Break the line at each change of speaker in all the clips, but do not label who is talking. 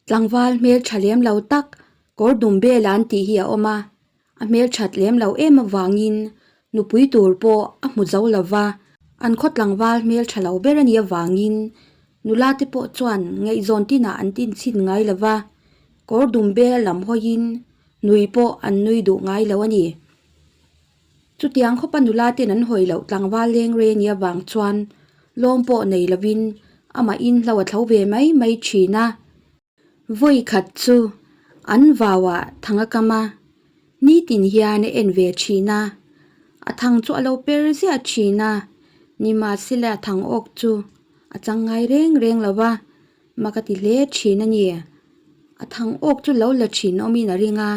Tlangval hmel tha lem lo tak kawr dum bel an tih hi a awm a, a hmel that lem lo em avangin nupui tur pawh a hmu zo lo va, an khaw tlangval hmel tha lo ber a nih avangin nula te pawh chuan ngaihzawn tinah an tinchhin ngai lo va, kawr dum bel lam hawiin nui pawh an nui duh ngai lo a ni. Chutiang khawpa nula ten an hawi loh tlangval leng rei a nih avang chuan lawm pawh nei lovin amah in hlo a thlo ve mai mai thin a. Vawi khat chu an vauah thang a kam a, nitin hian a en ve thin a, a thang chu a lo per ziah thin a, nimahsela a thang awk chu a chang ngai reng reng lo va, mak a ti hle thin a ni. A thang awk chu lo la thin awmin a ring a,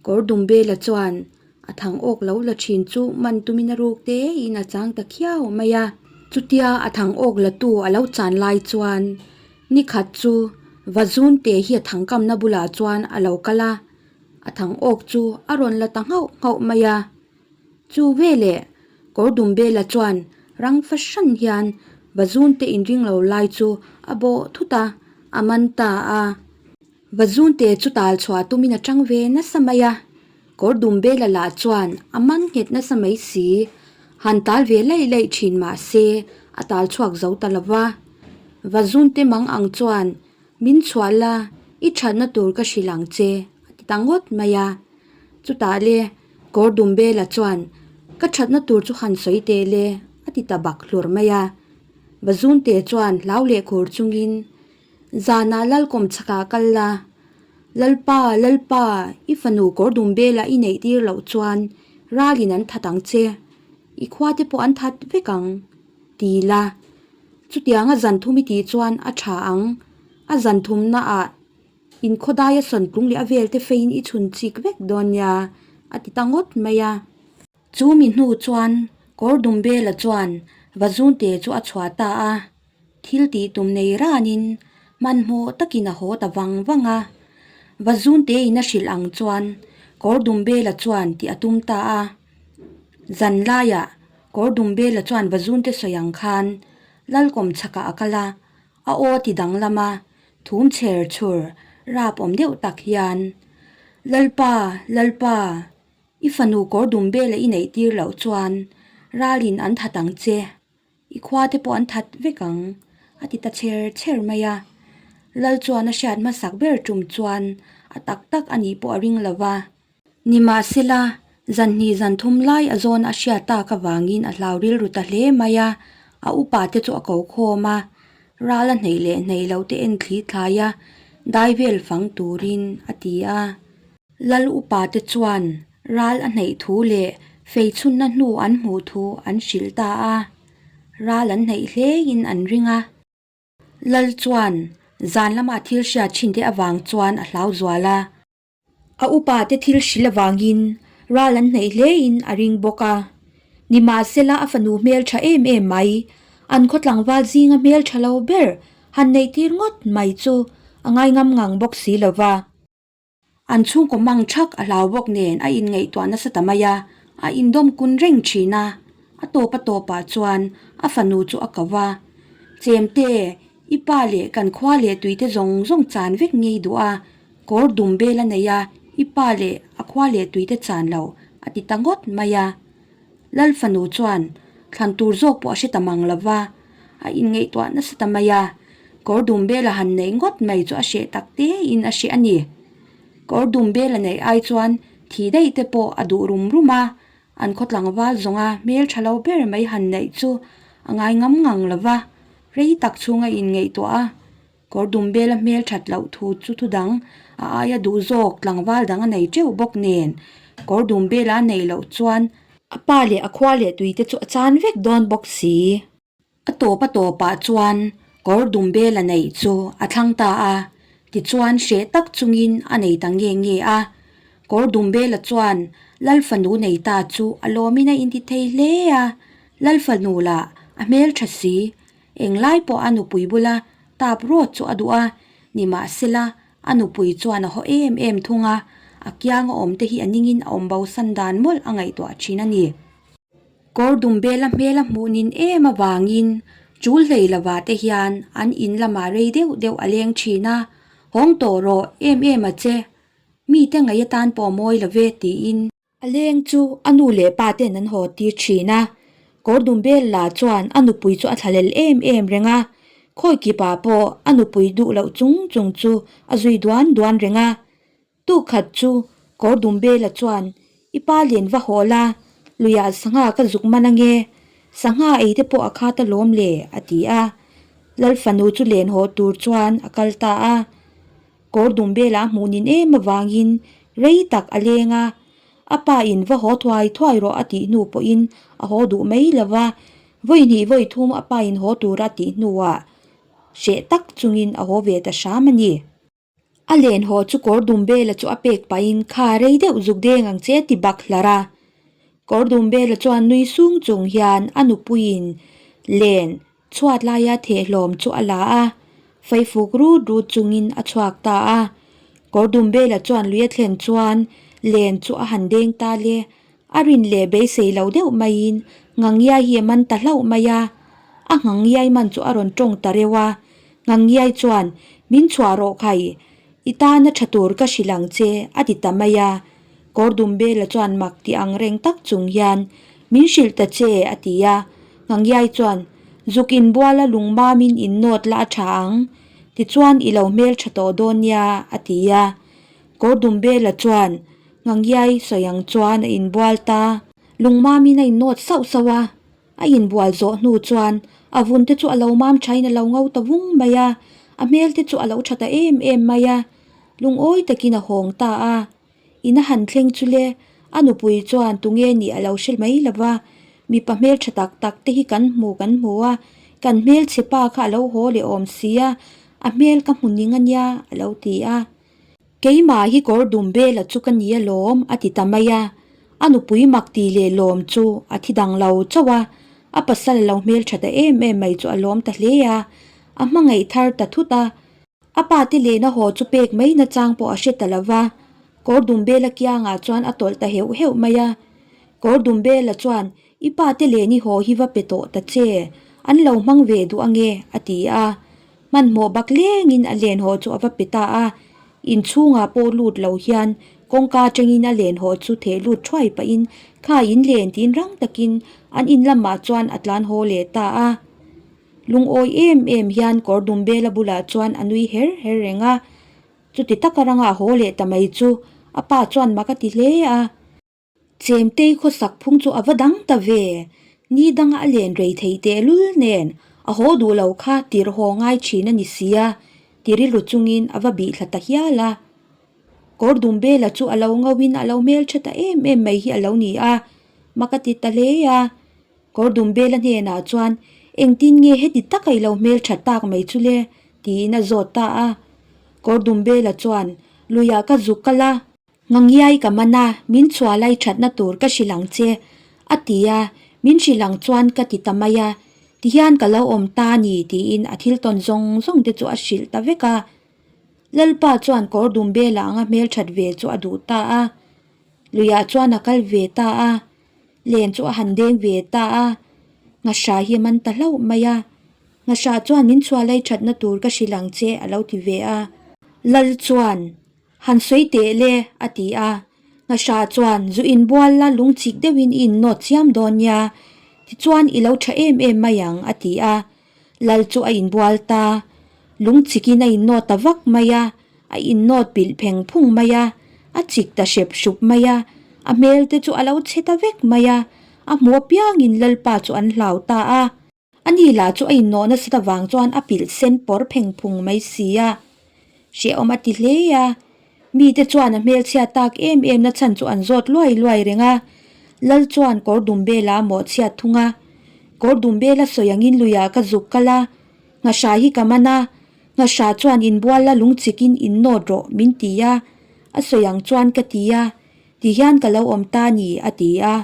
kawr dum bela chuan a thang awk lo la thin chu man tumin a ruk te in a chang ta khiau mai a. Chutia a thang awk la tu a lo chan lai chuan ni khat chu Vazun te hi a thang kamna bulah chuan a lo kal a, a thang awk chu a rawn la ta nghauh nghauh mai a. Chu veleh kawr dum bela chuan rang fahran hian Vazun te inring lo lai chu a bawh thut a, a man ta a. Vazun te chu tal chhuah tumin a tang ve nasa mai a, kawr dum bela lah chuan a man nghet nasa mai si. Han tal ve laih laih thin mah se a tal chhuak zo ta lo va. Vazun te mang ang chuan min chhuah la, i thatna tur ka hrilh ang che a ti ta ngawt mai a. Chutah le kawr dum bela chuan ka thatna tur chu han sawi teh le a ti ta bak hlur mai a. Vazun te chuan hlau leh khur chungin Zanah Lalkawm chhakah kal la, Lalpa, Lalpa, i fanu kawr dum bela i neih tir loh chuan ralin an that ang che, i khua te pawh an that vek ang, ti la. Chutianga zan thum i tih chuan a tha ang, a zan thumnaah inkhawdaia sawntlung leh a vel te feiin i chhun chik vek dawn nia, a ti ta ngawt mai a. Chu mi hnu chuan kawr dum bela chuan Vazunte chu a chhuah ta a. Thil tih tum nei ranin hmanhmawh takin a haw ta vang vang a. Vazunte in a hrilh ang chuan kawr dum bela chuan tih a tum ta a. Zan laiah kawr dum bela chuan Vazunte sawi ang khan Lalkawm chhakah a kal a, a aw ti danglam a, thum chher chhur rap awm deuh tak hian, Lalpa, Lalpa, i fanu kawr dum bela i neih tir loh chuan ralin an that ang che. I khua te pawh an that vek ang, a ti ta chher chher mai a. Lal chuan a hriat hmasak ber tum chuan a tak tak a nih pawh a ring lo va. Nimahsela, zan hnih zan thum lai a zawn a hriat tak avangin a hlau rilru ta hle mai a, a upa te chu a ko khawm a, ral a hneih leh hneih loh te en thli thlai a, dai vel fang turin a ti a. Lal upa te chuan ral a hneih thu leh fei chhunna hnu an hmuh thu an hrilh ta a, ral an hneih hlein an ring a. Lal chuan zan lama thil hriat thin te avang chuan a hlau zual a. A upa te thil hrilh avangin ral an hneih hlein a ring bawk a. Nimahsela a fanu hmel tha em em mai, an khaw tlangval zinga hmel tha lo ber han neih tir ngawt mai chu a ngaingam ngang bawk si lova. An chhungkaw mang thak a hlau bawk nen a inngaihtuah nasa ta mai a, a indawm kun reng thin a. A tawp a tawpah chuan a fanu chu a ko va, Chemte, i pa leh kan khua leh tuite zawng zawng chan vek ngei duh a, kawr dum bel a nei a, i pa leh a khua leh tuite chan lo, a ti ta ngawt mai a. Lal fanu chuan thlan tur zawk pawh a hre ta mang lo va, a inngaihtuah nasa ta mai a, kawr dum bela han neih ngawt mai chu a hreh tak tein a hreh a ni. Kawr dum bela neih ai chuan thi daih te pawh a duh rum rum a, an khaw tlangval zawnga hmel tha lo ber mai han neih chu a ngai ngam ngang lo va, rei tak chhung a inngaihtuah a. Kawr dum bela hmel that loh thu chu thu dang a aia duh zawk tlangval dang a nei teuh bawk nen kawr dum bela a neih loh chuan a pa leh a khua leh tui te chu a chan vek dawn bawk si. A tawp a tawpah chuan kawr dum bela neih chu a thlang ta a, tichuan hreh tak chungin a nei ta nge nge a. Kawr dum bela chuan Lal fanu nei ta chu a lawmin a inti thei hle a, Lal fanu lah a hmel tha si Englai pawh a nupui bula tap rawt chu a duh a, nimahsela a nupui chuan a haw em em thung a, a kianga awm te hi a ningin a awm bo san dan mawlh a ngaihtuah thin a ni. Kawr dum bela hmel a hmuh nin em avangin chul hlei lova te hian an in lamah rei deuh deuh a leng thin a, Hawng tawh rawh em em a che, mite ngaih atan pawh a mawi lo ve tiin. A leng chu a nu leh pa ten an haw tir thin a, Kawrdumbel la chuan a nupui chu a thlalel em em reng a, khawi kipah pawh a nupui duh loh chung chung chu a zui duan duan reng a. Tuk khat chu Kawrdumbela chuan i pa len va haw la, luiah sangha ka zuk man ange, sangha ei te pawh a khat alawm le a ti a. Lal fanu chu len haw tur chuan a kal ta a. Kawrdumbela a hmuh nin em avangin rei tak a leng a, a pa in va haw thuai thuai rawh a tih hnu pawhin a haw duh mai lo va, vawi hnih vawi thum a pa in haw tura a tih hnuah hreh tak chungin a haw ve ta hram a ni. A len haw chu Kawrdumbela chu a pek pahin kha rei deuh zuk deng ang che a ti bak hlar a. Kawrdumbela chuan nui sung chung hian a nupuiin len chhuat laia thehhlawm chu a la a, faifuk rut rut chungin a chhuak ta a. Kawrdumbela chuan lui a thlen chuan len chu a han deng ta le, a rin leh beisei lo deuh maiin Ngangiai hi a man ta hlauh mai a. A Ngangiai man chu a rawn tawng ta reuh a, Ngangiai chuan, Min chhuah rawh khai, i tana tha tur ka hrilh ang che, a ti ta mai a. Kawrdumbela chuan mak ti ang reng tak chung hian, Min hrilh ta che, a ti a. Ngangiai chuan, Zuk inbuala lungmamin innawt la a tha ang, tichuan i lo hmel tha tawh dawn nia, a ti a. Kawrdumbela chuan, Ngangiai sawi ang chuan a inbual ta. Lungmamin a innawt sauh sauh a. A inbual zawh hnu chuan a vun te chu a lo mam thain a lo ngo ta vung mai a, a hmel te chu a lo tha ta em em mai a, lungawi takin a hawng ta a. In a han thleng chu le, a nupui chuan tunge nih a lo hre mai lo va, mipa hmel tha tak tak te hi kan hmu kan hmu a, kan hmelchhe pa kha a lo haw leh awm si a, a hmel ka hmu ning a nia a lo ti a. Keimah hi kawr dum bela chu ka ni alawm a ti ta mai a, a nupui mak ti leh lawm chu a thi dang lo chauh a, a pasal a lo hmeltha ta em em mai chu a lawm ta hle a, a hmangaih thar ta thut a, a pa te lehna haw chu pek mai nachang pawh a hre ta lo va, kawr dum bela kiangah chuan a tawlh ta heuh heuh mai a, kawr dum bela chuan I pa te leh ni haw hi va pe tawh ta che, an lo hmang ve duh ange, a ti a. Hmanhmawh bak lengin a len haw chu a va pe ta a. Inchhungah pawh lut lo hian kawngka atangin a len haw chu theh lut thuai pahin kha in len tiin rang takin an in lamah chuan a tlan haw leh ta a. Lungawi em em hian kawr dumbela bulah chuan a nui her her reng a. Chuti taka ranga haw leh ta mai chu a pa chuan mak a ti hle a. Chemtei khawsak phung chu a va dang ta ve. Ni danga a len rei thei tehlul nen a haw duh lo kha tir haw ngai thin a ni si a, ti rilru chungin a va bih thla ta hial a. Kawr Dumbela chu a lo ngauhin a lo hmeltha ta em em mai hi a lo ni a, mak a ti ta hle a. Kawr Dumbela hnenah chuan engtin nge heti taka i lo hmeltha tak mai chu le? tiin a zawt ta a. Kawr Dumbela chuan, Luiah ka zuk kal a. Ngangiai ka man a, min chhuah lai thatna tur ka hrilh ang che, a ti a, min hrilh ang chuan ka ti ta mai a, tihian ka lo awm ta a ni tiin a thil tawn zawng zawng te chu a hrilh ta vek a. Lalpa chuan kawr dum bela anga hmelthat ve chu a duh ta a, luiah chuan a kal ve ta a, len chu a han deng ve ta a, nghahra hi a man ta hlauh mai a, nghahra chuan min chhuah lai thatna tur ka hrilh ang che a lo ti ve a. Lal chuan Han sawi teh le, a ti a. Nghahra chuan zu inbual la lungchik deuhin i innawt chiam dawn nia, tichuan i lo tha em em mai ang, a ti a. Lal chu a inbual ta. Lungchikin a innawt ta vak mai a, a innawt pilh pheng phung mai a, a chik ta hrep hrup mai a, a hmel te chu a lo chhe ta vek mai a, a hmu apiangin Lalpa chu an hlau ta a. Ani lah chu a innawh nasat avang chuan a pilh sen pawr pheng phung mai si a. Hrehawm a ti hle a. Mite chuan a hmelchhiat tak em em na chhan chu an zawt luai luai reng a. Lal chuan kawr dum bela a mawhchhiat thung a. Kawr dum bela sawi angin luiah ka zuk kal a. Nghahra hi ka man a. Nghahra chuan inbual la lungchikin innawt rawh min ti a. A sawi ang chuan ka ti a. Tihian ka lo awm ta ni a ti a.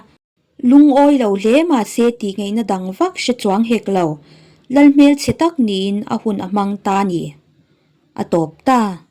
Lungawi lo hle mahse tih ngaihna dang vak hre chuang hek lo. Lal hmelchhe tak niin a hun a hmang ta ni. A tawp ta.